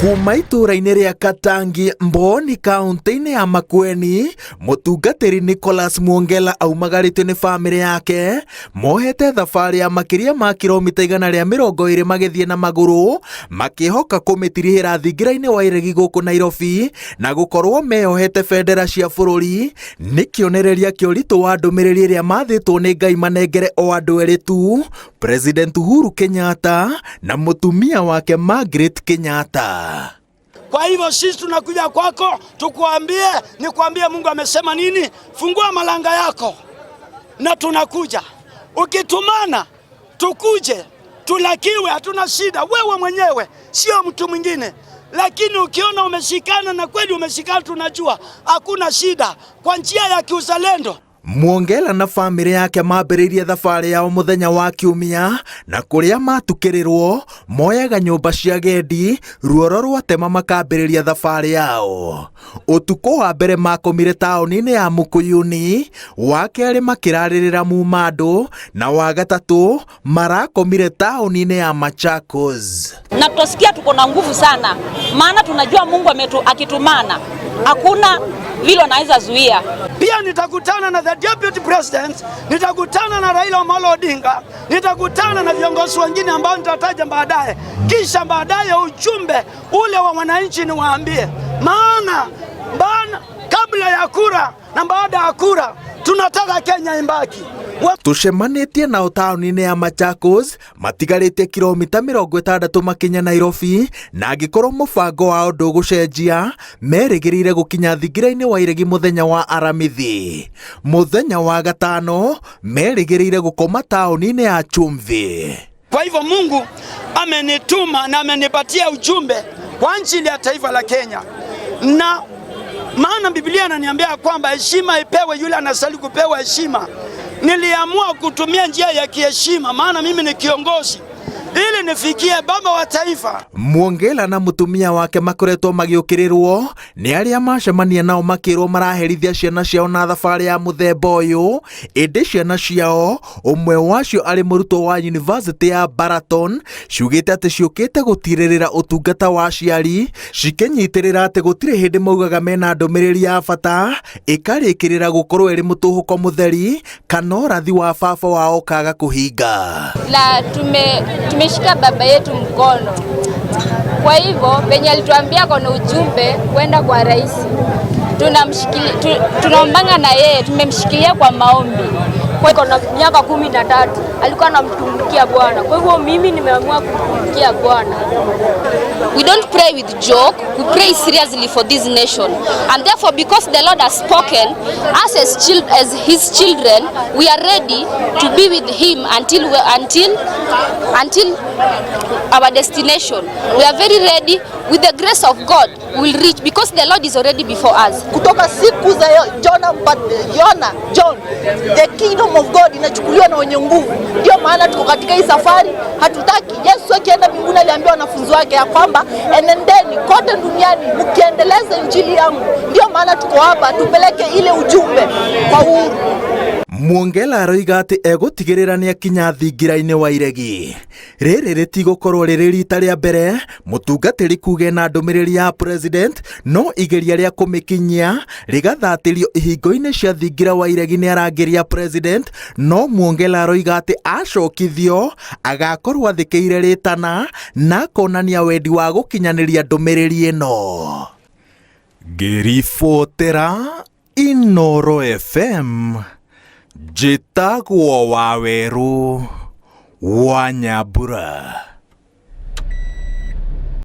Kuma itũũra-inĩ rĩa Katangi, Mbooni, kaũntĩ-inĩ ya Makueni, mũtungatĩri Nicholas Mwongela aumagarĩtio nĩ bamĩrĩ yake mohete thabarĩ ya makĩria ma kilomita 120 magĩthiĩ na magũrũ makĩhoka kũmĩtirihĩra thingira-inĩ wa iregi gũkũ Nairobi na gũkorwo meyohete bendera cia bũrũri nĩ kĩonereria kĩa ũritũ wa ndũmĩrĩri ĩrĩa mathĩtwo nĩ Ngai manengere o andũ erĩ tu, President Uhuru Kenyatta na mũtumia wake Margaret Kenyatta. Kwa hivyo sisi tunakuja kwako tukuambie, nikuambie Mungu amesema nini. Fungua malanga yako na tunakuja. Ukitumana tukuje tulakiwe, hatuna shida, wewe mwenyewe, sio mtu mwingine. Lakini ukiona umeshikana na kweli umeshikana, tunajua hakuna shida, kwa njia ya kiuzalendo. Mwongela na bamĩrĩ yake mambĩrĩirie thabarĩ yao mũthenya wa Kiumia na kũrĩa matukĩrĩrwo moyaga nyũmba cia agendi ruoro rwatema makambĩrĩria thabarĩ yao. Ũtukũ wa mbere makomire taũni-inĩ ya Mukuyuni, wa kerĩ makĩrarĩrĩra Mumandũ na wa gatatũ marakomire taũni-inĩ ya Machakos. Na tutasikia tuko na nguvu sana, maana tunajua Mungu ametu, akitumana hakuna vile anaweza zuia. Pia nitakutana na the deputy president, nitakutana na Raila Amolo Odinga, nitakutana na viongozi wengine ambao nitataja baadaye. Kisha baadaye ujumbe ule wa wananchi niwaambie, maana bana, kabla ya kura na baada ya kura tunataka Kenya imbaki. Tũcemanĩtie nao taũni-inĩ ya Machakos matigarĩtie kilomita 60 makinye Nairobi na angĩkorwo mũbango wao ndũgũcenjia merĩgĩrĩire gũkinya thingira-inĩ wa iregi mũthenya wa Aramithi. Mũthenya wa gatano merĩgĩrĩire gũkoma taũni-inĩ ya Chumvi. Kwa hivyo Mungu amenituma na amenipatia ujumbe kwa ajili ya taifa la Kenya, na maana Biblia inaniambia kwamba heshima ipewe yule anastahili kupewa heshima. Niliamua kutumia njia ya kiheshima, maana mimi ni kiongozi, ili nifikie baba wa taifa. Mwongela na mũtumia wake makoretwo magĩũkĩrĩrwo nĩ arĩa macemania nao makĩrwo maraherithia ciana ciao na thabarĩ ya mũthemba ũyũ, ĩndĩ ciana ciao ũmwe wacio arĩ mũrutwo wa yunivasĩtĩ ya Baraton ciugĩte atĩ ciũkĩte gũtirĩrĩra ũtungata wa aciari cikĩnyitĩrĩra atĩ gũtirĩ hĩndĩ maugaga mena ndũmĩrĩri ya bata ĩkarĩkĩrĩra gũkorwo ĩrĩ mũtũhũko mũtheri kana ũrathi wa baba wao kaga kũhinga. Na tumeshika baba yetu mkono. Kwa hivyo penye alituambia kona ujumbe kwenda kwa rais, tunaombanga na yeye, tumemshikilia kwa maombi. Kwa na miaka 13 alikuwa anamtumikia Bwana. Kwa hivyo mimi nimeamua kumtumikia Bwana. We don't pray with joke, we pray seriously for this nation. And therefore, because the Lord has spoken, us as his children, we are ready to be with him until our destination. We are very ready. With the grace of God, we will reach, because the Lord is already before us. Kutoka siku za Jona, Jona, John, the kingdom of God inachukuliwa na wenye nguvu. Ndio maana tuko katika hii safari. Hatutaki Yesu akienda mbinguni aliambia wanafunzi wake ya kwamba enendeni kote duniani mkiendeleza injili yangu. Ndio maana tuko hapa, tupeleke ile ujumbe kwa uhuru. Mwongela aroiga atĩ egũtigĩrĩra nĩakinya thingira-inĩ wa iregi. Rĩrĩ rĩtigũkorwo rĩrĩ rita rĩa mbere mũtungatĩri kuge na ndũmĩrĩri ya president, no igeria rĩa kũmĩkinyia rĩgathatĩrio ihingo-inĩ cia thingira wa iregi nĩ arangĩria president, no Mwongela aroiga atĩ acokithio agakorwo athĩkĩire rĩtana na akonania wendi wa gũkinyanĩria ndũmĩrĩri ĩno. Ngĩribotera Inooro FM, njĩtagwo Wawerũ wa Nyambura.